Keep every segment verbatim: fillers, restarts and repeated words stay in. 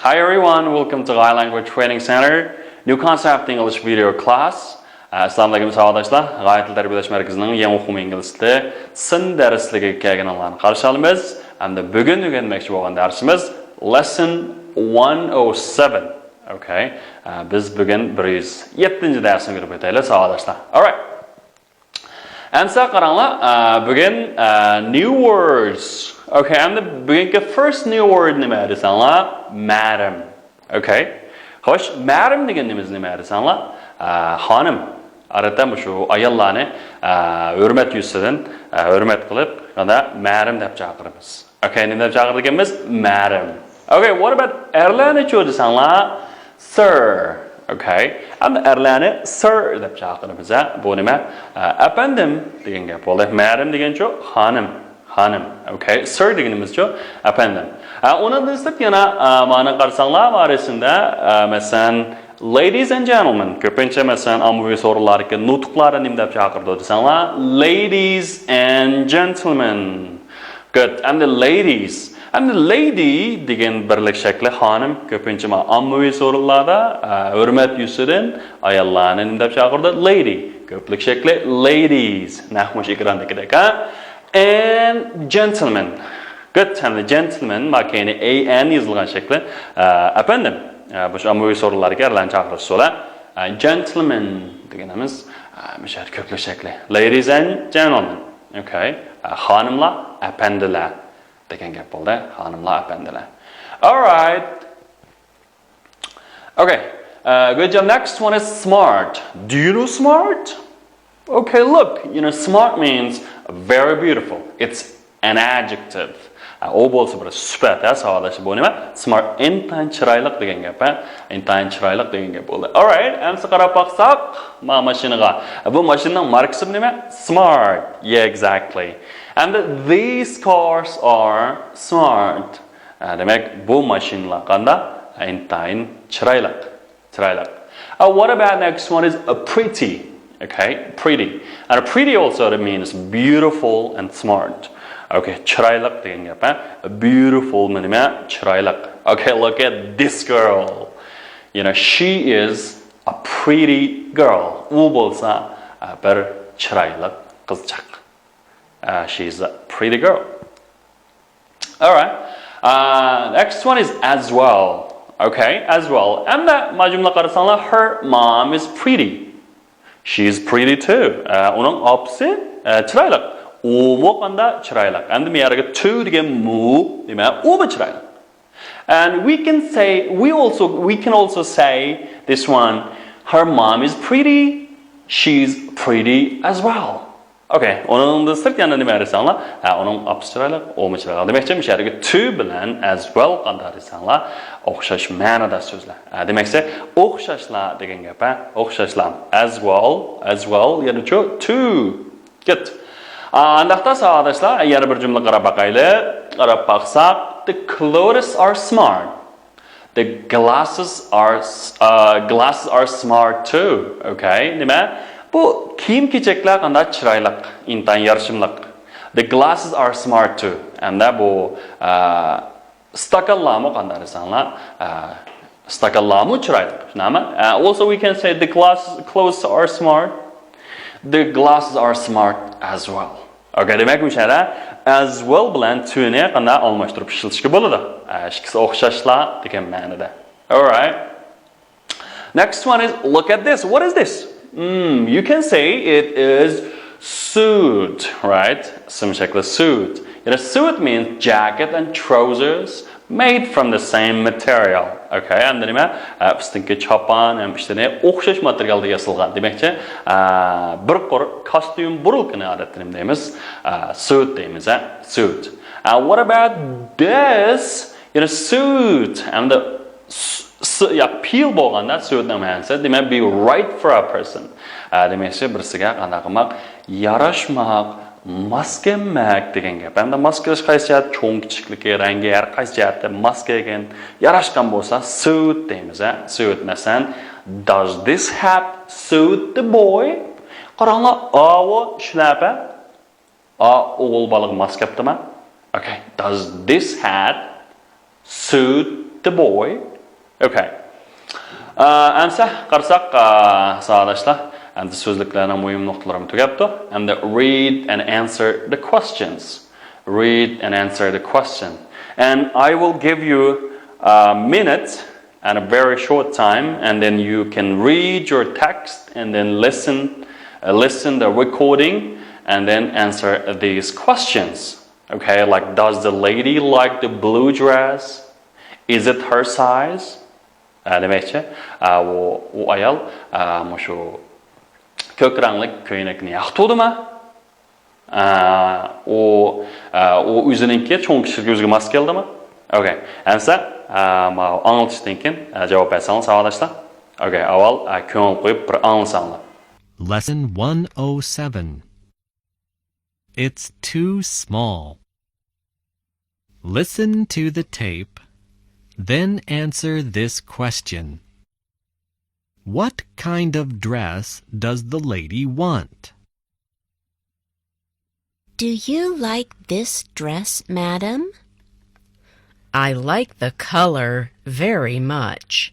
Hi everyone, welcome to Gai Language Training Center, new concept English video class. ئەسسالامۇئەلەيكۇم ساۋاقداشلار. غايە تىل تەربىيەلەش مەركىزىنىڭ يېڭى ئۇقۇم ئىنگلىز تىلى سىن دەرسلىكىگە كەلگىنىڭلارنى قارشى ئالىمىز. ھەمدە بۈگۈن ئۆگەنمەكچى بولغان دەرسىمىز lesson one oh seven. Okay. ئە، بىز بۈگۈن بىر يۈز يەتتىنچى دەرسنى كۆرۈپ ئۆتەيلى ساۋاقداشلار. Alright. ئەمسە قاراڭلار، ئە، بۈگۈن، ئە، new words. Okay، ئەمدى بۈگۈنكى first new word نېمە دېسەڭلار؟ مەرىم. Okay. خوش، مەرىم دېگىنىمىز نېمە دېسەڭلار؟ ئە، خانىم. ئادەتتە مۇشۇ ئاياللارنى، ئە، ھۆرمەت يۈزىسىدىن، ئە، ھۆرمەت قىلىپ، قانداق مەرىم دەپ چاقىرىمىز. Okay، نېمە دەپ چاقىرىدىكەنمىز؟ مەرىم. Okay، what about ئەرلەرنىچۇ دېسەڭلار؟ Sir. Okay. ئەمدى ئەرلەرنى sir دەپ چاقىرىمىز، ھە؟ بۇ نېمە؟ ئە، ئەپەندىم دېگەن گەپ بولدى. مەرىم دېگەنچۇ؟ خانىم. خانىم. Okay. Sir دېگىنىمىزچۇ؟ ئەپەندىم. ئە، ئۇنىڭدىن سىرت يەنە، ئە، مانا قارىساڭلار، بارىسىندە، ئە، مەسىلەن، ladies and gentlemen. كۆپىنچە، مەسىلەن، ئاممىۋى سورۇنلاردىكى نۇتۇقلاردا نېمە دەپ چاقىرىدۇ دېسەڭلار؟ Ladies and gentlemen. Good. ئەمدى ladies. ئەمدى lady دېگەن بىرلىك شەكلى خانىم. كۆپىنچە مانا ئاممىۋى سورۇنلاردا، ئە، ھۆرمەت يۈزىسىدىن ئاياللارنى نېمە دەپ چاقىرىدۇ؟ Lady. كۆپلۈك شەكلى ladies. نەق مۇشۇ ئېكراندىكىدەك، ھە؟ And gentlemen. Good. ئەمدى gentlemen، ما كەينى A N يېزىلغان شەكلى، ئە، ئەپەندىم. ئە، مۇشۇ ئاممىۋى سورۇنلاردىكى ئەرلەرنى چاقىرىش ئۇسۇلى. ئە، gentlemen دېگىنىمىز، ئە، مۇشۇ يەردە كۆپلۈك شەكلى. Ladies and gentlemen. Okay. ئە، خانىملار، ئەپەندىلەر دېگەن گەپ بولدى. خانىملار، ئەپەندىلەر. Alright. Okay. Uh, good job. Next one is smart. Do you know smart? Okay, look, you know, smart means very beautiful. It's an adjective. ئە، ئۇ بولسا بىر سۈپەت، ھە، ساۋاقداشلار. بۇ نېمە؟ Smart، ئىنتايىن چىرايلىق دېگەن گەپ، ھە؟ ئىنتايىن چىرايلىق دېگەن گەپ بولدى. Alright، ئەمسە قاراپ باقساق، ما ماشىنىغا. بۇ ماشىنىنىڭ ماركىسى نېمە؟ Smart. Yeah, exactly. And these cars are smart. ئە، دېمەك، بۇ ماشىنىلار قانداق؟ ئىنتايىن چىرايلىق. چىرايلىق. Uh, what about next one is a pretty. Okay, pretty. And a pretty also means beautiful and smart. Okay, چىرايلىق دېگەن گەپ، ھە؟ Beautiful نېمە؟ چىرايلىق. Okay, look at this girl. You know, she is a pretty girl. ئۇ بولسا، ئە، بىر چىرايلىق قىزچاق. Uh, she's a pretty girl. Alright. Uh, next one is as well. Okay, as well. ئەمدى ما جۈملە قارىساڭلار، her mom is pretty. She's pretty too. ئە، ئۇنىڭ ئاپىسى، ئە، چىرايلىق. ئۇمۇ قاندا چىرايلىق. ئەمدى بۇ يەردىكى too دېگەن مۇ نېمە؟ ئۇمۇ چىرايلىق. And we can say, we also, we can also say this one, her mom is pretty, she's pretty as well. Okay, ئۇنىڭدىن سىرت يەنە نېمە دېسەڭلار؟ ھە، ئۇنىڭ ئاپىسى چىرايلىق، ئۇمۇ چىرايلىق. دېمەكچى، مۇشۇ يەردىكى too بىلەن as well قانداق دېسەڭلار، ئوخشاش مەنىدە سۆزلەر. ھە، دېمەكچى، ئوخشاشلا دېگەن گەپ، ھە؟ ئوخشاشلا. As well, as well، يەنىچۇ too. Good. ئانداقتا ساۋاقداشلار، يەنە بىر جۈملە قاراپ باقايلى. قاراپ باقساق، the clothes are smart. The glasses are, uh, glasses are smart too. Okay, نېمە؟ بۇ كىيىم-كېچەكلەر قانداق چىرايلىق، ئىنتايىن يارىشىملىق. The glasses are smart too. ئەمدى بۇ، ئە، ئىستاكانلارمۇ قانداق دېسەڭلار، ئە، ئىستاكانلارمۇ چىرايلىق. شۇنداقمۇ؟ ئە، also we can say the glass, clothes are smart. The glasses are smart as well. Okay، دېمەك، مۇشۇ يەردە as well بىلەن to نى قانداق ئالماشتۇرۇپ ئىشلىتىشكە بولىدۇ؟ ئە، ئىككىسى ئوخشاشلا دېگەن مەنىدە. Alright. Next one is, look at this. What is this? Hmm, you can say it is suit, right? ئىسىم شەكلى suit. يەنى suit means jacket and trousers made from the same material. Okay, ئەمدى نېمە؟ ئە، ئۈستۈنكى چاپان ھەم ئىشتىنى ئوخشاش ماتېرىيالدىن ياسالغان. دېمەكچى، ئە، بىر قۇر كاستيۇم، بۇرۇلكىنى ئادەتتە نېمە دەيمىز؟ ئە، suit دەيمىز، ھە؟ Suit. ئە، what about this? يەنى suit. ئەمدى س-، س-، يا، پېئىل بولغاندا suit نىڭ مەنىسى، دېمەك، be right for a person. ئە، دېمەكچى، بىرسىگە قانداق قىلماق؟ ياراشماق، ماس كەلمەك دېگەن گەپ. ئەمدى ماس كېلىش قايسى جەھەت؟ چوڭ، كىچىكلىكى، رەڭگى، ھەر قايسى جەھەتتە ماس كەلگەن، ياراشقان بولسا suit دەيمىز، ھە؟ Suit، مەسىلەن، does this hat suit the boy? قاراڭلار، ئاۋۇ شىلەپە، ئا، ئوغۇل بالىغا ماس كەپتىما؟ Okay, does this hat suit the boy? Okay. ئە، ئەمسە قارىساق، ئە، ساۋاقداشلار، ئەمدى سۆزلۈكلەرنىڭ مۇھىم نۇقتىلىرىمۇ تۈگەپتۇ. ئەمدى read and answer the questions. Read and answer the question. And I will give you a minute and a very short time, and then you can read your text and then listen, uh, listen the recording and then answer these questions. Okay, like, does the lady like the blue dress? Is it her size? ئە، دېمەكچى، ئە، ئۇ، ئۇ ئايال، ئە، مۇشۇ كۆك رەڭلىك كۆينەكنى ياقتۇردىمۇ؟ ئە، ئۇ، ئە، ئۇ ئۆزىنىڭكى چوڭ كىشىلىك ئۆزىگە ماس كەلدىمۇ؟ Okay. ئەمسە، ئە، ماۋۇ ئاڭلىتىشتىن كېيىن، ئە، جاۋاب بەرسەڭلار ساۋاقداشلار. Okay، ئاۋۋال، ئە، كۆڭۈل قويۇپ بىر ئاڭلىساڭلار. Lesson one oh seven. It's too small. Listen to the tape, then answer this question. What kind of dress does the lady want? Do you like this dress, madam? I like the color very much.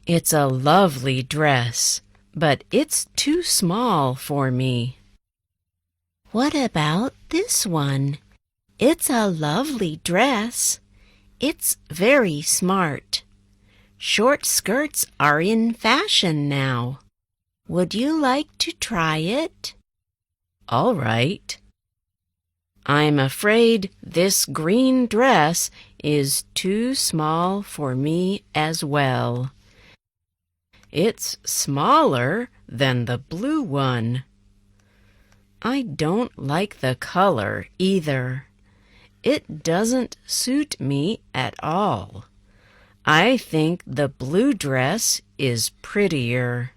It's a lovely dress, but it's too small for me. What about this one? It's a lovely dress. It's very smart. Short skirts are in fashion now. Would you like to try it? All right. I'm afraid this green dress is too small for me as well. It's smaller than the blue one. I don't like the color either. It doesn't suit me at all. I think the blue dress is prettier.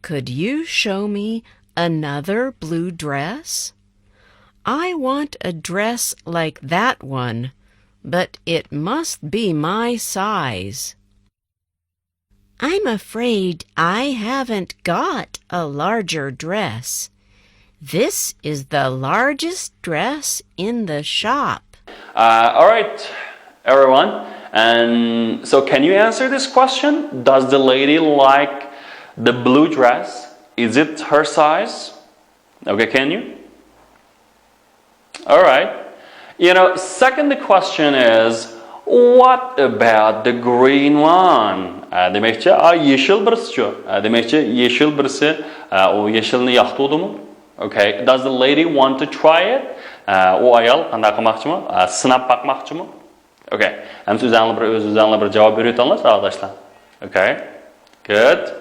Could you show me another blue dress? I want a dress like that one, but it must be my size. I'm afraid I haven't got a larger dress. This is the largest dress in the shop. Uh, all right, everyone. And so, can you answer this question? Does the lady like the blue dress? Is it her size? Okay, can you? All right. You know, second question is, what about the green one? ئە، دېمەكچى، ئا، يېشىل بىرسىچۇ؟ ئە، دېمەكچى، يېشىل بىرسى، ئە، ئۇ يېشىلنى ياقتۇردىمۇ؟ Okay. Does the lady want to try it? ئە، ئۇ ئايال قانداق قىلماقچىمۇ؟ ئە، سىناپ باقماقچىمۇ؟ Okay. ئەمسە ئۆزەڭلار بىر، ئۆز-ئۆزەڭلار بىر جاۋاب بېرىۋېتىڭلار، ساۋاقداشلار. Okay. Good.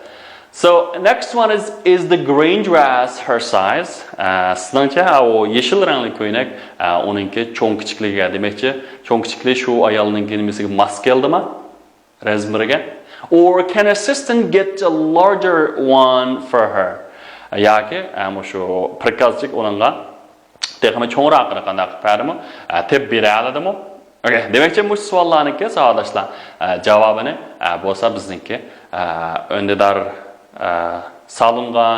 So, next one is, is the green dress her size? ئە، سىزنىڭچە، ئا، ئۇ يېشىل رەڭلىك كۆينەك، ئە، ئۇنىڭكى چوڭ كىچىكلىكىگە، دېمەكچى، چوڭ كىچىكلىك شۇ ئايالنىڭكى نېمىسىگە ماس كەلدىمۇ؟ رەزمىرىگە. Or can assistant get a larger one for her? ياكى، ئە، مۇشۇ پرىكازچىك ئۇنىڭغا تېخىمۇ چوڭراقىنى قانداق قىلىپ بەردىمۇ؟ ئە، تېپىپ بېرەلىدىمۇ؟ Okay، دېمەكچى، مۇشۇ سوئاللارنىڭكى ساۋاقداشلار، ئە، جاۋابىنى، ئە، بولسا بىزنىڭكى، ئە، ئۈندىدار، ئە، سالونغا،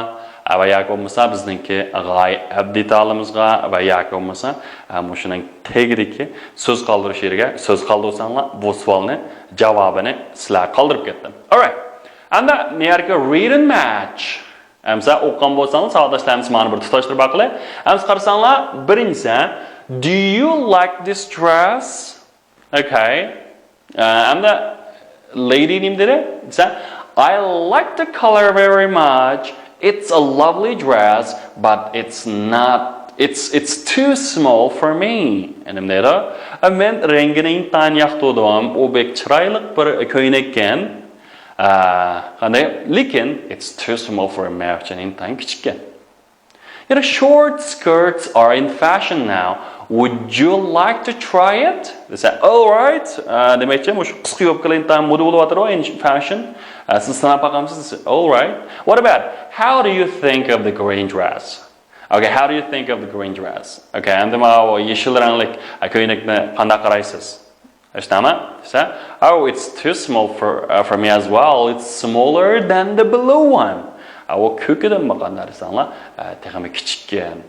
ئە، ۋە ياكى بولمىسا بىزنىڭكى غايە ئەپ دېتالىمىزغا ۋە ياكى بولمىسا، ئە، مۇشۇنىڭ تېگىدىكى سۆز قالدۇرۇش يېرىگە سۆز قالدۇرساڭلار، بۇ سوئالنى جاۋابىنى سىلەر قالدۇرۇپ كەتتىم. Alright. ئەمدى نېرىكى read and match. ئەمسە ئوقۇغان بولساڭلار، ساۋاقداشلار، ئەمسە مانا بىر تۇتاشتۇرۇپ باقىلى. ئەمسە قارىساڭلار، بىرىنچىسى، do you like this dress? Okay. ئە، ئەمدى lady نېمە دېدى دېسە، I like the color very much. It's a lovely dress, but it's not, it's, it's too small for me. نېمە دەيدۇ؟ مەن رەڭگىنى ئىنتايىن ياقتۇردۇم. ئۇ بەك چىرايلىق بىر كۆينەككەن. ئە، قانداق؟ لېكىن، it's too small for me. مەن ئۈچۈن ئىنتايىن كىچىككەن. You know, short skirts are in fashion now. Would you like to try it? دېسە، all right. ئە، دېمەكچى، مۇشۇ قىسقا يوپكىلار ئىنتايىن مودا بولۇۋاتىدۇ، in fashion. ئە، سىز سىناپ باقامسىز؟ دېسە، all right. What about, how do you think of the green dress? Okay, how do you think of the green dress? Okay, ئەمدى ماۋۇ يېشىل رەڭلىك، ئە، كۆينەكنى قانداق قارايسىز؟ ئىشتامە دېسە، oh, it's too small for, uh, for me as well. It's smaller than the blue one. ئە، ئۇ كۆكىدىن بولغاندا دېسەڭلار، ئە، تېخىمۇ كىچىككەن.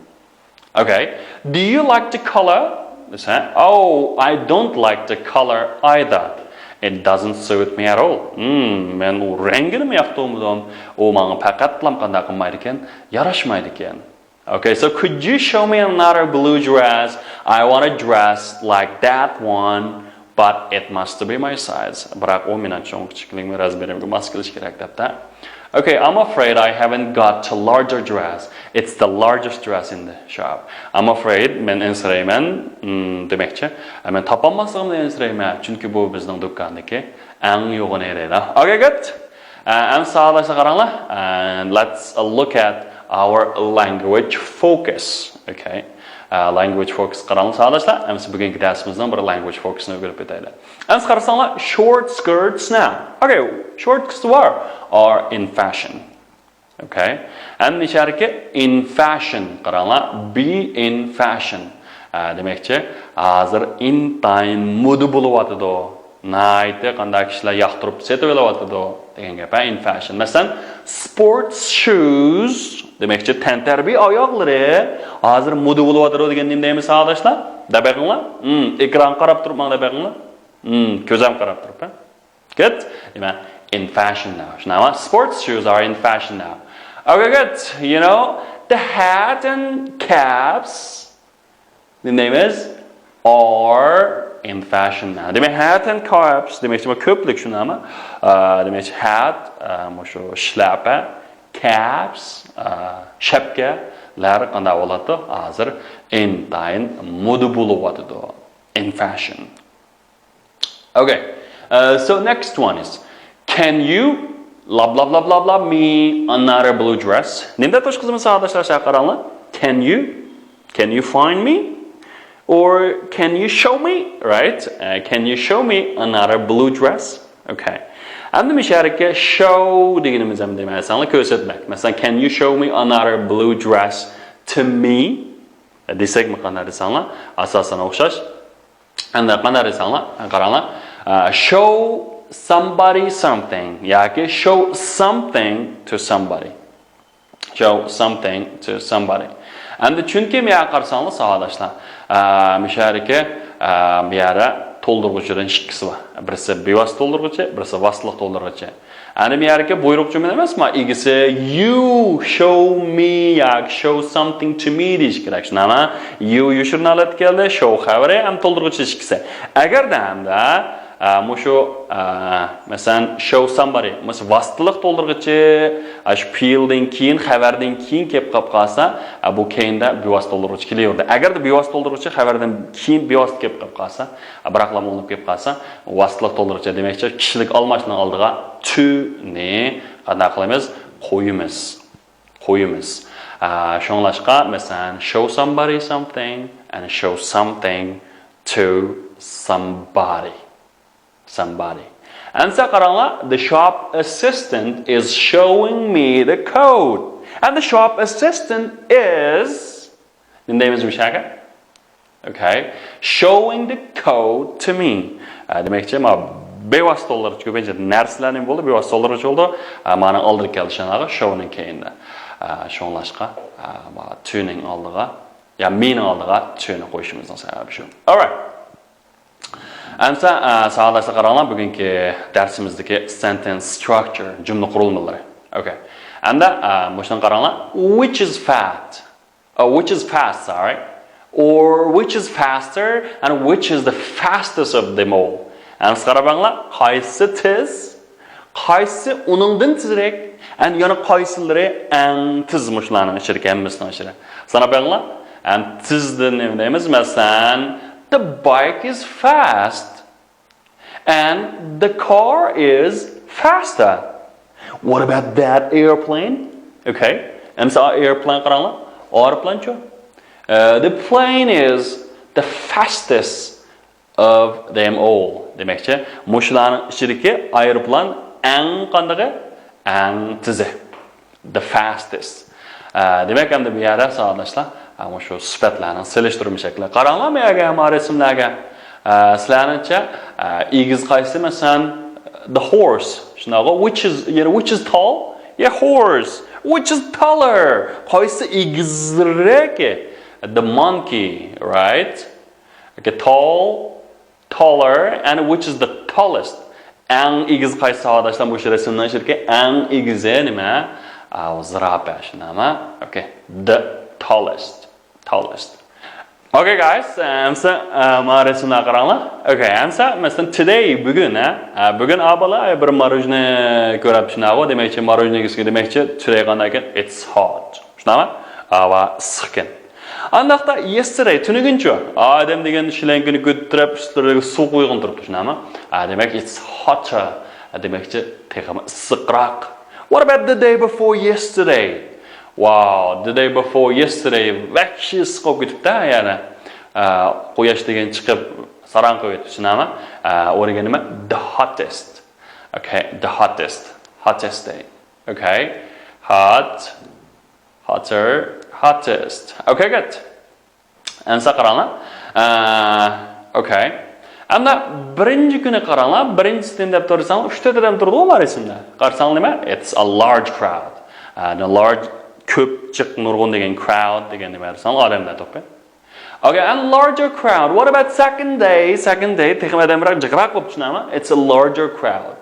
Okay. Do you like the color? دېسە، oh, I don't like the color either. It doesn't suit me at all. Hmm, مەن ئۇ رەڭگىنىمۇ ياقتۇرمىدىم. ئۇ ماڭا پەقەتلام قانداق قىلمايدىكەن؟ ياراشمايدىكەن. Okay, so could you show me another blue dress? I want a dress like that one, but it must be my size. بىراق ئۇ مېنىڭ چوڭ كىچىكلىكىم، رەزمېرىمگە ماس كېلىشى كېرەك دەپتۇ. Okay, I'm afraid I haven't got a larger dress. It's the largest dress in the shop. I'm afraid, مەن ئەنسىرەيمەن، hmm, دېمەكچى. مەن تاپالماسلىقىمدىن ئەنسىرەيمەن، چۈنكى بۇ بىزنىڭ دۇكاندىكى ئەڭ يوغىنى دەيدۇ. Okay, good. ئەمسە ساۋاقداشلار قاراڭلار. And let's look at our language focus. Okay. Language focus قاراڭلار ساۋاقداشلار. ئەمسە بۈگۈنكى دەرسىمىزنىڭ بىر language focusنى ئۆگىنىپ ئۆتەيلى. ئەمسە قارىساڭلار، short skirts now. Okay, short skirts are, are in fashion. Okay. ئەمدى نىشانىكى in fashion قاراڭلار. Be in fashion. ئە، دېمەكچى، ھازىر ئىنتايىن مودا بولۇۋاتىدۇ. ناھايىتى قانداق كىشىلەر ياقتۇرۇپ سېتىۋېلىۋاتىدۇ دېگەن گەپ، ھە، in fashion. مەسىلەن، sports shoes دېمەكچى، تەنتەربىيە ئاياغلىرى ھازىر مودا بولۇۋاتىدۇ دېگەن نېمە دەيمىز ساۋاقداشلار؟ دەپ بېقىڭلار. Hmm, ئېكرانغا قاراپ تۇرۇپ ماڭا دەپ بېقىڭلار. Hmm, كۆزۈم قاراپ تۇرۇپ، ھە؟ Good. دېمەك، in fashion now. شۇنداقمۇ؟ Sports shoes are in fashion now. Okay, good. You know, the hat and caps, نېمە دەيمىز؟ Are in fashion now. دېمەك، hat and caps دېمەكچى، بۇ كۆپلۈك شۇنداقمۇ؟ ئا، دېمەكچى، hat، ئا، مۇشۇ شىلەپە، caps، ئا، شەپكىلەر قانداق بولاتتى؟ ھازىر ئىنتايىن مودا بولۇۋاتىدۇ. In fashion. Okay. Uh, so next one is, can you blah blah blah blah blah me another blue dress? نېمە دەپ توشقۇزىمىز ساۋاقداشلار، شۇ قاراڭلار. Can you? Can you find me? Or can you show me? Right? Uh, can you show me another blue dress? Okay. ئەمدى مۇشۇ يەردىكى show دېگىنىمىز ھەم نېمە دېسەڭلار، كۆرسەتمەك. مەسىلەن، can you show me another blue dress to me? دېسەكمۇ قانداق دېسەڭلار، ئاساسەن ئوخشاش. ئەمدى قانداق دېسەڭلار، قاراڭلار. ئە، show somebody something ياكى show something to somebody. Show something to somebody. ئەمدى چۈنكى مۇيەرگە قارىساڭلار ساۋاقداشلار، ئە، مۇشۇ يەردىكى، ئە، بۇ يەردە تولدۇرغۇچىدىن ئىككىسى بار. بىرسى بىۋاسىتە تولدۇرغۇچى، بىرسى ۋاسىتىلىق تولدۇرغۇچى. ئەنە بۇ يەردىكى بۇيرۇق جۈملە ئەمەسمۇ، ئىگىسى you show me ياكى show something to me دېيىش كېرەك. شۇنداقمۇ؟ You يوشۇرۇن ھالەتتە كەلدى، show خەۋىرى ھەم تولدۇرغۇچى ئىككىسى. ئەگەردە ھەمدە، ئە، مۇشۇ، ئە، مەسىلەن، show somebody، مۇشۇ ۋاسىتىلىق تولدۇرغۇچى، ئە، شۇ پېئىلدىن كېيىن، خەۋەردىن كېيىن كېلىپ قاپ قالسا، ئە، بۇ كەينىدە بىۋاسىتە تولدۇرغۇچى كېلىۋېرىدۇ. ئەگەردە بىۋاسىتە تولدۇرغۇچى خەۋەردىن كېيىن بىۋاسىتە كېلىپ قاپ قالسا، ئە، بىراقلا ئۇنىڭ كېلىپ قالسا، ۋاسىتىلىق تولدۇرغۇچى دېمەكچى، كىشىلىك ئالماشنىڭ ئالدىغا to نى قانداق قىلىمىز؟ قويىمىز. قويىمىز. ئە، شۇڭلاشقا، مەسىلەن، show somebody something and show something to somebody. Somebody. ئەمسە قاراڭلار، the shop assistant is showing me the code. And the shop assistant is نېمە دەيمىز مۇشۇ يەرگە؟ Okay. Showing the code to me. ئە، دېمەكچى، ما بىۋاسىتە تولدۇرغۇچى كۆپىنچە نەرسىلەر نېمە بولدى؟ بىۋاسىتە تولدۇرغۇچى بولدى. ئە، مانىڭ ئالدىغا كەلدى شۇنداقمۇ؟ Show نىڭ كەينىدە. ئە، شۇڭلاشقا، ئە، ما to نىڭ ئالدىغا، يا me نىڭ ئالدىغا to نى قويۇشىمىزنىڭ سەۋەبى شۇ. Alright. ئەمسە، ئە، ساۋاقداشلار قاراڭلار، بۈگۈنكى دەرسىمىزدىكى sentence structure، جۈملە قۇرۇلمىلىرى. Okay. ئەمدى، ئە، مۇشۇنى قاراڭلار. Which is fat? Uh, which is fast, sorry. Or which is faster and which is the fastest of them all? ئەمسە قاراپ بېقىڭلار، قايسى تېز؟ قايسى ئۇنىڭدىن تېزرەك؟ And يەنە قايسىلىرى ئەڭ تېز مۇشۇلارنىڭ ئىچىدىكى ھەممىسىنىڭ ئىچىدە؟ ساناپ بېقىڭلار. And تېزدىن نېمە دەيمىز؟ مەسىلەن، the bike is fast. And the car is faster. What about that airplane? Okay. ئەمسە ئا ئېروپلان قاراڭلار. ئايروپلانچۇ؟ Uh, the plane is the fastest of them all. دېمەكچى، مۇشۇلارنىڭ ئىچىدىكى ئايروپلان ئەڭ قاندىقى؟ ئەڭ تېزى. The fastest. ئە، دېمەك، ئەمدى بۇ يەردە ساۋاقداشلار، ئە، مۇشۇ سۈپەتلەرنىڭ سېلىشتۇرما شەكلى. قاراڭلار بۇ يەرگە، ما رەسىملەرگە. ئە، سىلەرنىڭچە، ئە، ئېگىز قايسى؟ مەسىلەن، the horse. شۇنداقغۇ؟ Which is, you know, which is tall? Yeah, horse. Which is taller? قايسى ئېگىزرەك؟ The monkey, right? Okay, tall, taller, and which is the tallest? ئەڭ ئېگىز قايسى ساۋاقداشلار؟ مۇشۇ رەسىمنىڭ ئىچىدىكى ئەڭ ئېگىزى نېمە؟ ئاۋۇ زىراپە، شۇنداقمۇ؟ Okay. The tallest. Tallest. Okay, guys, ئەمسە، ئە، مانا رەسىملەرگە قاراڭلار. Okay, ئەمسە، مەسىلەن, today, بۈگۈن, ھە؟ ئە، بۈگۈن ئابالا بىر ماروژنى كۆرۈپ شۇنداقمۇ؟ دېمەكچى, ماروژنىگىسى دېمەكچى, today قانداق ئىكەن؟ It's hot. شۇنداقمۇ؟ ئاۋۇ ئىسسىقكەن. ئانداقتا yesterday, تۈنۈگۈنچۇ؟ ئادەم دېگەن شىلەڭگىنى كۆتۈرۈپ، ئۈستلىرىگە سۇ قۇيغىن تۇرۇپتۇ، شۇنداقمۇ؟ ئا، دېمەك, it's hotter. دېمەكچى, تېخىمۇ ئىسسىقراق. What about the day before yesterday? Wow, the day before yesterday, ۋەھشىي ئىسسىق بولۇپ كېتىپتۇ يەنە. ئا، قۇياش دېگەن چىقىپ، ساراڭ قىلىۋېتىپتۇ، شۇنداقمۇ؟ ئا، ئۇ دېگەن نېمە? The hottest. Okay, the hottest. Hottest day. Okay. Hot, hotter, hottest. Okay, good. ئەمسە قاراڭلار. ئە، okay. ئەمدى بىرىنچى كۈنى قاراڭلار. بىرىنچىسى نېمە دەپ تۇرساڭ، ئۈچ تۆت ئادەم تۇرىدىغۇ مانا رەسىمدە. قارىساڭ نېمە؟ It's a large crowd. ئە، large, كۆپ، جىق، نۇرغۇن دېگەن, crowd دېگەن نېمە دېسەڭ، ئادەملەر توپى. Okay, and larger crowd. What about second day? Second day, تېخىمۇ ئادەمرەك, جىقراق بولۇپ چۈشىنەمەن. It's a larger crowd.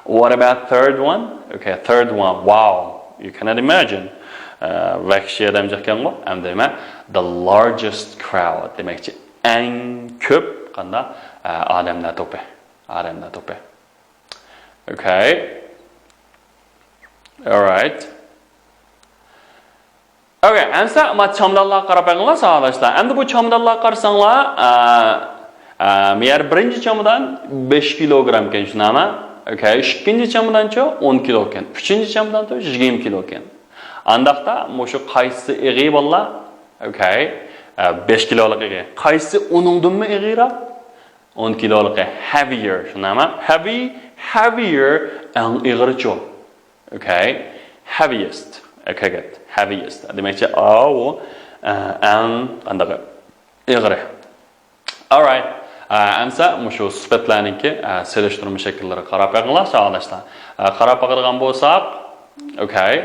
What about third one? Okay, third one. Wow, you cannot imagine. ئە، ۋەھشىي ئادەم جىقكەنغۇ. ئەمدى نېمە? The largest crowd. دېمەكچى, ئەڭ كۆپ قانداق؟ ئە، ئادەملەر توپى. ئادەملەر توپى. Okay. All right. Okay, ئەمسە ما چامادانلارغا قاراپ بېقىڭلار ساۋاقداشلار. ئەمدى بۇ چامادانلارغا قارىساڭلار، ئە، ئە، مۇ يەر بىرىنچى چامادان بەش كىلوگراممكەن، شۇنداقمۇ؟ Okay, ئىككىنچى چامادانچۇ ئون كىلوكەن. ئۈچىنچى چامادانچۇ يىگىرمە كىلوكەن. ئانداقتا مۇشۇ قايسىسى ئېغىر بالىلار؟ Okay, ئە، بەش كىلولۇق ئېغىر. قايسىسى ئۇنىڭدىنمۇ ئېغىرراق؟ ئون كىلولۇقى heavier، شۇنداقمۇ؟ Heavy, heavier، ئەڭ ئېغىرىچۇ. Okay. Heaviest. Okay, good. Heaviest. دېمەكچى, ئاۋۇ, ئە، ئەڭ قانداق ئېغىرى. All right. ئە، ئەمسە مۇشۇ سۈپەتلەرنىڭكى، ئە، سېلىشتۇرما شەكىللىرىگە قاراپ بېقىڭلار ساۋاقداشلار. ئە، قاراپ باقىدىغان بولساق، okay.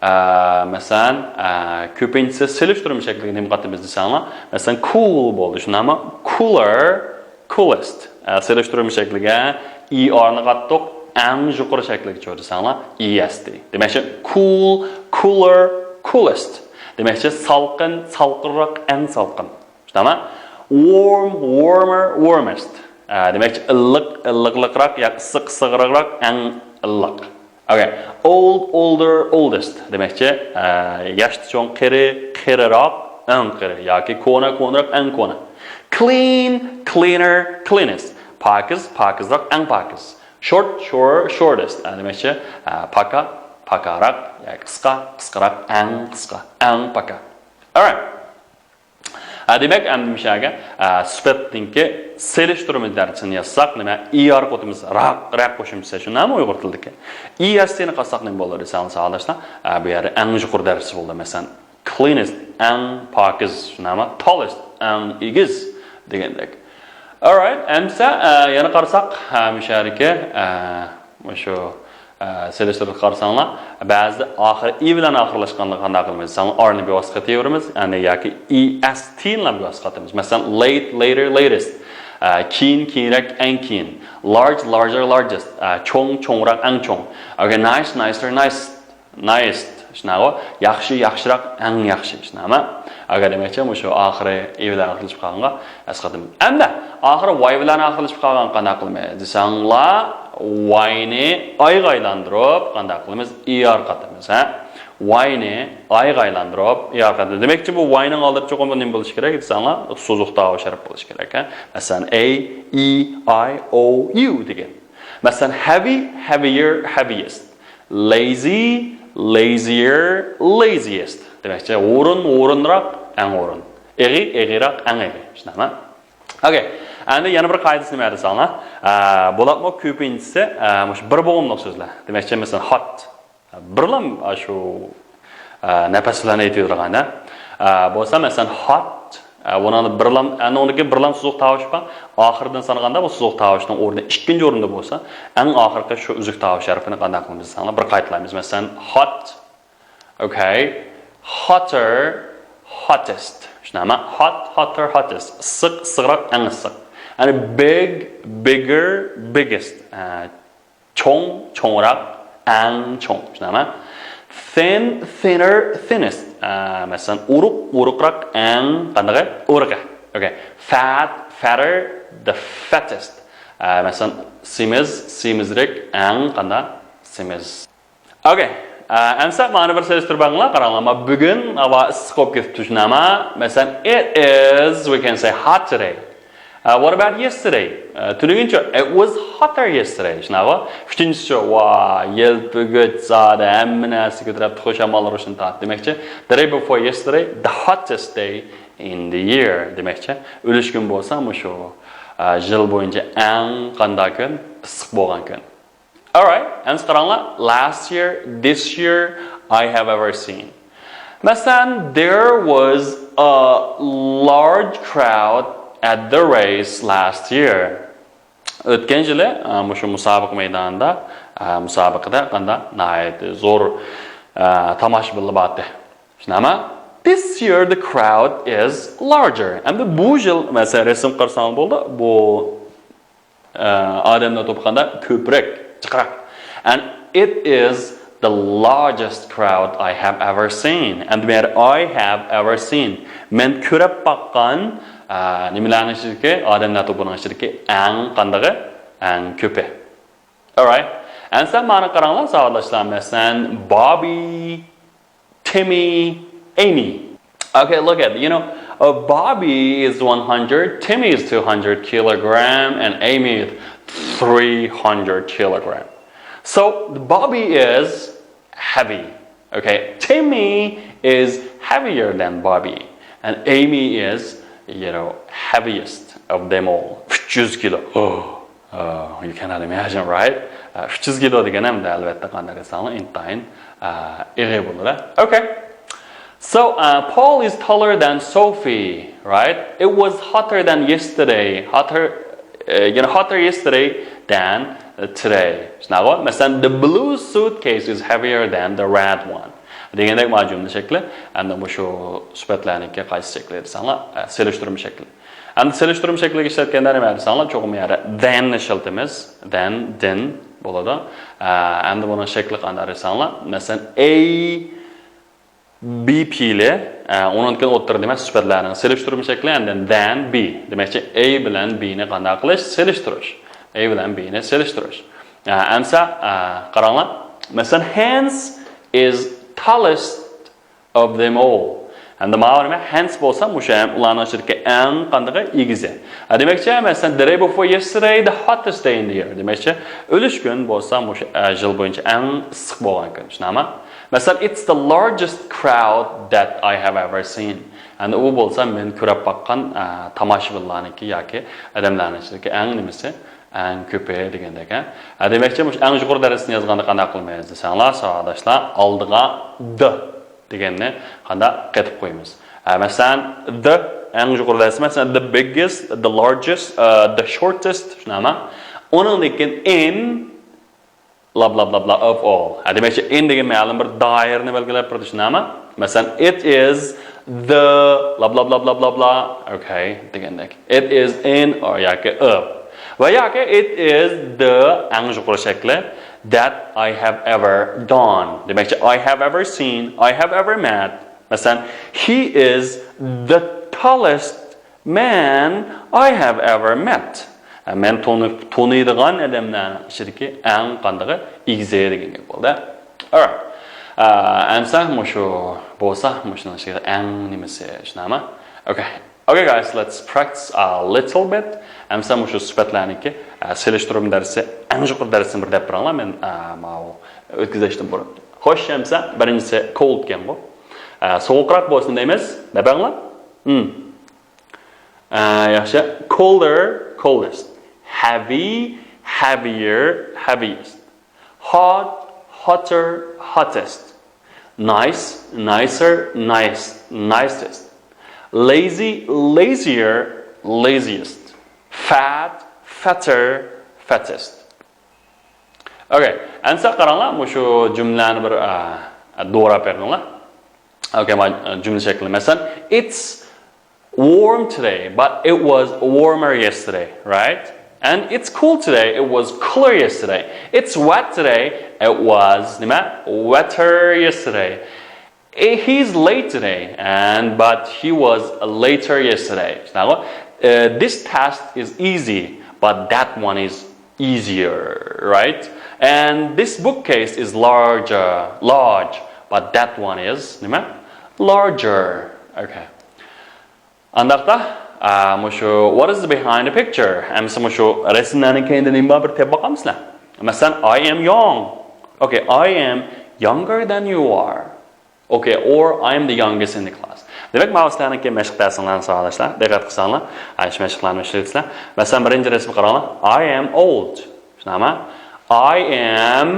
ئە، مەسىلەن، ئە، كۆپىنچىسى سېلىشتۇرما شەكلىگە نېمە قاتىمىز دېسەڭلار، مەسىلەن, cool بولدى، شۇنداقمۇ? Cooler, coolest. ئە، سېلىشتۇرما شەكلىگە er نى قاتتۇق، ئەڭ يۇقىرى شەكلىگىچۇ دېسەڭلار, E S T. دېمەكچى, cool, cooler, coolest. دېمەكچى, سالقىن, سالقىنراق, ئەڭ سالقىن. شۇنداقمۇ؟ Warm, warmer, warmest. ئە، دېمەكچى, ئىللىق, ئىللىقلىقراق ياكى ئىسسىق, ئىسسىقراق, ئەڭ ئىللىق. Okay. Old, older, oldest. دېمەكچى, ئە، ياشتا چوڭ, قېرى, قېرىراق, ئەڭ قېرى ياكى كونا, كونىراق, ئەڭ كونا. Clean, cleaner, cleanest. پاكىز, پاكىزراق, ئەڭ پاكىز. Short, shorter, shortest. ئە، دېمەكچى, ئە، پاكا, پاكاراق ياكى قىسقا, قىسقىراق, ئەڭ قىسقا, ئەڭ پاكا. All right. ئە، دېمەك، ئەمدى مۇشۇ يەرگە، ئە، سۈپەتنىڭكى سېلىشتۇرما دەرسىنى يازساق، نېمە؟ Er قوتىمىز راق، رەق قوشۇمچىسى، شۇنداقمۇ ئۇيغۇر تىلىدىكى؟ E S T نى قاتساق نېمە بولىدۇ دېسەڭلار ساۋاقداشلار؟ ئە، بۇ يەردە ئەڭ يۇقىرى دەرىجىسى بولىدۇ. مەسىلەن, cleanest, ئەڭ پاكىز، شۇنداقمۇ? Tallest, ئەڭ ئېگىز دېگەندەك. All right, ئەمسە، ئە، يەنە قارىساق، ئە، مۇشۇ يەردىكى، ئە، مۇشۇ، ئە، سېلىشتۇرۇپ قارىساڭلار، بەزىدە ئاخىرى E بىلەن ئاخىرلاشقانلىقىنى قانداق قىلىمىز دېسەڭلار, R نى بىۋاسىتە قېتىۋېرىمىز، يەنى ياكى E S T بىلەن بىۋاسىتە قېتىمىز. مەسىلەن, late, later, latest. ئە، كېيىن, كېيىنرەك, ئەڭ كېيىن. Large, larger, largest. ئە، چوڭ, چوڭراق, ئەڭ چوڭ. Okay, nice, nicer, nicest. Nice، شۇنداقغۇ؟ ياخشى، ياخشىراق، ئەڭ ياخشى، شۇنداقمۇ؟ ئەگەر دېمەكچى، مۇشۇ ئاخىرى E بىلەن ئاخىرلىشىپ قالغانغا ئەسقاتىم. ئەمدى ئاخىرى Y بىلەن ئاخىرلىشىپ قالغان قانداق قىلىمىز دېسەڭلار، Y نى I غا ئايلاندۇرۇپ قانداق قىلىمىز؟ E R قاتىمىز، ھە؟ Y نى I غا ئايلاندۇرۇپ E R قاتىمىز. دېمەكچى، بۇ Y نىڭ ئالدىدا چوقۇم نېمە بولۇشى كېرەك دېسەڭلار، سوزۇق تاۋۇش ھەرپ بولۇشى كېرەك، ھە؟ مەسىلەن, A, E, I, O, U دېگەن. مەسىلەن, heavy, heavier, heaviest. Lazy, lazier, laziest. دېمەكچى, ھۇرۇن, ھۇرۇنراق, ئەڭ ھۇرۇن. ئېغىر, ئېغىرراق, ئەڭ ئېغىر. شۇنداقمۇ؟ Okay. ئەمدى يەنە بىر قائىدىسى نېمە دېسەڭلار؟ ئە، بولۇپمۇ كۆپىنچىسى، ئە، مۇشۇ بىر بوغۇملۇق سۆزلەر. دېمەكچى, مەسىلەن, hot. بىرلام شۇ، ئە، نەپەس بىلەن ئېيتىۋېرىدىغان، ھە. ئە، بولسا، مەسىلەن, hot. ئە، بۇنىڭدا بىرلام، ئەنىڭدىكى بىرلام سوزۇق تاۋۇش بار. ئاخىرىدىن سانىغاندا بۇ سوزۇق تاۋۇشنىڭ ئورنى ئىككىنچى ئورۇندا بولسا، ئەڭ ئاخىرقى شۇ ئۈزۈك تاۋۇش ھەرپىنى قانداق قىلىمىز دېسەڭلار، بىر قايتىلايمىز. مەسىلەن, hot. Okay. Hotter, hottest. شۇنداقمۇ? Hot, hotter, hottest. ئىسسىق, ئىسسىقراق, ئەڭ ئىسسىق. يەنى big, bigger, biggest. ئە، چوڭ، چوڭراق، ئەڭ چوڭ. چۈشىنەمە؟ Thin, thinner, thinnest. ئە، مەسىلەن، ئورۇق، ئورۇقراق، ئەڭ قاندىقى؟ ئورۇقى. Okay. Fat, fatter, the fattest. ئە، مەسىلەن، سېمىز، سېمىزرەك، ئەڭ قانداق؟ سېمىز. Okay. ئە، ئەمسە مانا بىر سېلىشتۇرۇپ بېقىڭلار، قاراڭلار. ما بۈگۈن ھاۋا ئىسسىق بولۇپ كېتىپتۇ، شۇنداقمۇ؟ مەسىلەن، it is, we can say, hot today. Uh, what about yesterday? Uh, تۈنۈگۈنچە؟ It was hotter yesterday. شۇنداقمۇ؟ ئۈچىنچىسى، ۋا، يەلپۈگۈچ زادى ھەممە نەرسە كۆتۈرۈپ، خۇشامال روشىنى تارتتى. دېمەكچى، the day before yesterday, the hottest day in the year. دېمەكچى، ئۈلۈشكۈن بولسا مۇشۇ، ئە، يىل بويىچە ئەڭ قانداق كۈن؟ ئىسسىق بولغان كۈن. Alright, ئەمسە قاراڭلار. Last year, this year, I have ever seen. مەسىلەن، there was a large crowd at the race last year. ئۆتكەن يىلى، ئە، مۇشۇ مۇسابىقە مەيدانىدا، ئە، مۇسابىقىدە قانداق ناھايىتى زور، ئە، تاماشىبىنلار بارتى. شۇنداقمۇ؟ This year the crowd is larger. ئەمدى بۇ يىل، مەسىلەن، رەسىم قارىساڭلار بولدى. بۇ ئە، ئادەملەر توپى قانداق؟ كۆپرەك، جىقراق. And it is the largest crowd I have ever seen. And where I have ever seen. مەن كۆرۈپ باققان، ئە، نېمىلەرنىڭ ئىچىدىكى، ئادەملەر توپىنىڭ ئىچىدىكى ئەڭ قاندىقى؟ ئەڭ كۆپى. Alright. ئەمسە مانا قاراڭلار، ساۋاقداشلار. مەسىلەن، Bobby، Timmy, Amy. Okay, look at, you know, uh, Bobby is one hundred, Timmy is two hundred kilogram, and Amy is three hundred kilogram. So Bobby is heavy. Okay, Timmy is heavier than Bobby, and Amy is, you know, heaviest of them all. ئۈچ يۈز كىلو. Oh. Uh, you cannot imagine, right? ئۈچ يۈز كىلو دېگەن ھەم ئەلۋەتتە قانداق دېسەڭلار ئىنتايىن، ئە، ئېغىر بولىدۇ. Okay. So, uh, Paul is taller than Sophie, right? It was hotter than yesterday. Hotter, uh, you know, hotter yesterday than, uh, today. شۇنداقمۇ؟ مەسىلەن, the blue suitcase is heavier than the red one. دېگەندەك، ما جۈملە شەكلى، ئەمدى مۇشۇ سۈپەتلەرنىڭكى قايسى شەكلى دېسەڭلار، ئە، سېلىشتۇرما شەكلى. ئەمدى سېلىشتۇرما شەكلىگە ئىشلەتكەندە نېمە دېسەڭلار، چوقۇم يەنە than نى ئىشلىتىمىز. Than، than بولىدۇ. ئە، ئەمدى بۇنىڭ شەكلى قانداق دېسەڭلار، مەسىلەن، A B پېئىلى، ئە، ئۇنىڭدىن كېيىن ئوتتۇرىدا نېمە؟ سۈپەتلەرنىڭ سېلىشتۇرما شەكلى، and then than be. دېمەكچى، A بىلەن B نى قانداق قىلىش؟ سېلىشتۇرۇش. A بىلەن B نى سېلىشتۇرۇش. ئە، ئەمسە، ئە، قاراڭلار. مەسىلەن، Hans is tallest of them all. ئەمدى ماۋۇ نېمە؟ Hans بولسا مۇشۇ ھەم ئۇلارنىڭ ئىچىدىكى ئەڭ قاندىقى؟ ئېگىزى. ھە، دېمەكچى، مەسىلەن، the day before yesterday, the hottest day in the year. دېمەكچى، ئۈلۈشكۈن بولسا مۇشۇ، ئە، يىل بويىچە ئەڭ ئىسسىق بولغان كۈن. شۇنداقمۇ؟ مەسىلەن، it's the largest crowd that I have ever seen. ئەمدى ئۇ بولسا مەن كۆرۈپ باققان، ئە، تاماشىبىنلارنىڭكى ياكى ئادەملەرنىڭ ئىچىدىكى ئەڭ نېمىسى؟ ئەڭ كۆپى دېگەندەك، ھە؟ ھە، دېمەكچى، مۇشۇ ئەڭ يۇقىرى دەرىجىسىنى يازغاندا قانداق قىلىمىز دېسەڭلار، ساۋاقداشلار، ئالدىغا the دېگەننى قانداق قېتىپ قويىمىز؟ ھە، مەسىلەن، the ئەڭ يۇقىرى دەرىجىسى، مەسىلەن، the biggest, the largest, uh, the shortest، شۇنداقمۇ؟ ئۇنىڭدىن كېيىن in، blah, blah, blah, blah, of all. ھە، دېمەكچى، in دېگەن مەلۇم بىر دائىرىنى بەلگىلەپ بېرىدۇ، شۇنداقمۇ؟ مەسىلەن، it is the blah, blah, blah, blah, blah, blah. Okay، دېگەندەك. It is in or ياكى of. ۋە ياكى it is the ئەڭ يۇقىرى شەكلى that I have ever done. دېمەكچى، I have ever seen, I have ever met. مەسىلەن، he is the tallest man I have ever met. مەن تونۇپ، تونۇيدىغان ئادەملەرنىڭ ئىچىدىكى ئەڭ قاندىقى؟ ئېگىزى دېگەن گەپ بولدى. Alright. ئە، ئەمسە مۇشۇ بولسا، مۇشۇنىڭ ئىچىدىكى ئەڭ نېمىسى، شۇنداقمۇ؟ Okay. Okay, guys, let's practice a little bit. ئەمسە مۇشۇ سۈپەتلەرنىڭكى، ئە، سېلىشتۇرما دەرسى، ئەڭ يۇقىرى دەرسىنى بىر دەپ بېرىڭلار، مەن، ئە، ماۋۇ ئۆتكۈزۈشتىن بۇرۇن. خوش، ئەمسە بىرىنچىسى cold ئىكەنغۇ. ئە، سوغۇقراق بولسۇن دەيمىز. دەپ بېرىڭلار. Hmm. ئە، ياخشى. Colder, coldest. Heavy, heavier, heaviest. Hot, hotter, hottest. Nice, nicer, nice, nicest. Lazy, lazier, laziest. Fat, fatter, fattest. Okay, ئەمسە قاراڭلار، مۇشۇ جۈملىلەرنى بىر، ئە، دوراپ بېقىڭلار. Okay، ما، جۈملە شەكلى. مەسىلەن، it's warm today, but it was warmer yesterday, right? And it's cool today. It was cooler yesterday. It's wet today. It was نېمە؟ Wetter yesterday. Eh, he's late today, and but he was later yesterday. Now, uh, this test is easy, but that one is easier, right? And this bookcase is larger, large, but that one is نېمە؟ Larger. Okay. ئانداقتا، ئا، مۇشۇ what is behind the picture؟ ئەمسە مۇشۇ رەسىملەرنىڭ كەينىدە نېمە بار، بىر تېپىپ باقامسىلەر؟ مەسىلەن، I am young. Okay, I am younger than you are. Okay, or I am the youngest in the class. دېمەك، ماۋۇ سىلەرنىڭكى مەشىق دەرسىڭلارنى ساۋاقداشلار، دىققەت قىلساڭلار، ئاشۇ مەشىقلەرنى ئىشلىتىسىلەر. مەسىلەن، بىرىنچى رەسىمگە قاراڭلار. I am old. شۇنداقمۇ؟ I am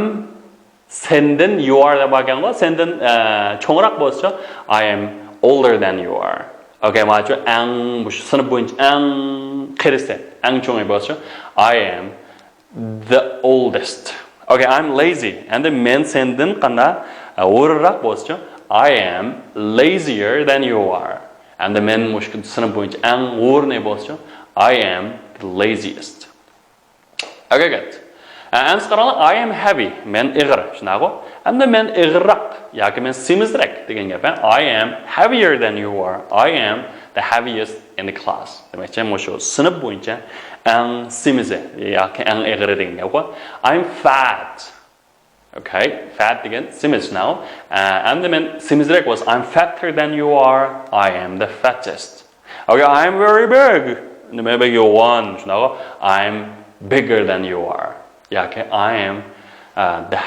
سەندىن you are دەپ باركەنغۇ، سەندىن، ئە، چوڭراق بولسىچۇ، I am older than you are. Okay، ماچۇ ئەڭ، مۇشۇ سىنىپ بويىچە ئەڭ قېرىسى، ئەڭ چوڭى بولسىچۇ، I am the oldest. Okay, I'm lazy. ئەمدى مەن سەندىن قانداق، ئە، ھورىراق بولسىچۇ، I am lazier than you are. ئەمدى مەن مۇشۇ سىنىپ بويىچە ئەڭ ھورىنى بولسىچۇ، I am the laziest. Okay, good. ئە، ئەمسە قاراڭلار، I am heavy. مەن ئېغىر. شۇنداقغۇ؟ ئەمدى مەن ئېغىرراق ياكى مەن سېمىزرەك دېگەن گەپ، ھە؟ I am heavier than you are. I am the heaviest in the class. دېمەكچى، مۇشۇ سىنىپ بويىچە ئەڭ سېمىزى ياكى ئەڭ ئېغىرى دېگەن گەپقۇ. I'm fat. Okay, fat دېگەن سېمىز. Now, ئە، ئەمدى مەن سېمىزرەك بولسا، I'm fatter than you are. I am the fattest. Okay, I'm very big. نېمە بەك يوغان، شۇنداقغۇ؟ I'm bigger than you are. ياكى I am, uh, the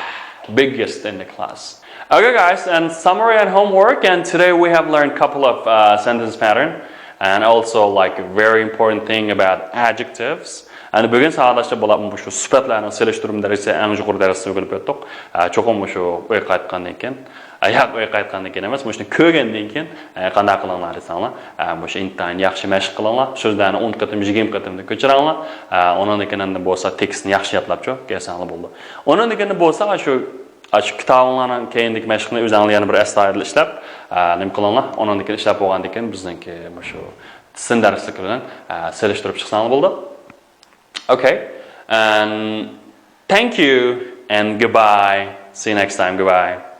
biggest in the class. Okay, guys, and summary and homework. And today we have learned couple of, uh, sentence pattern and also, like, a very important thing about adjectives. ئەمدى بۈگۈن ساۋاقداشلار بولۇپ مۇشۇ سۈپەتلەرنىڭ سېلىشتۇرما دەرسى ئەڭ يۇقىرى دەرسنى ئۆگىنىپ ئۆتتۇق. ئە، چوقۇم مۇشۇ ئۆيگە قايتقاندىن كېيىن، ئە، ياق، ئۆيگە قايتقاندىن كېيىن ئەمەس، مۇشۇنى كۆرگەندىن كېيىن، ئە، قانداق قىلىڭلار دېسەڭلار، ئە، مۇشۇ ئىنتايىن ياخشى مەشىق قىلىڭلار. سۆزلەرنى ئون قېتىم، يىگىرمە قېتىمدىن كۆچۈرۈڭلار. ئە، ئۇنىڭدىن كېيىن ئەمدى بولسا تېكىستنى ياخشى يادلاپچۇ كەلسەڭلار بولىدۇ. ئۇنىڭدىن كېيىن بولسا شۇ، ئاشۇ كىتابىڭلارنىڭ كەينىدىكى مەشىقنى ئۆزۈڭلار يەنە بىر ئەستايىدىل ئىشلەپ، ئە، نېمە قىلىڭلار. ئۇنىڭدىن كېيىن ئىشلەپ بولغاندىن كېيىن بىزنىڭكى مۇشۇ سىن دەرسلىكى بىلەن، ئە، سېلىشتۇرۇپ چىقساڭلار بولىدۇ. Okay. And thank you and goodbye. See you next time. Goodbye.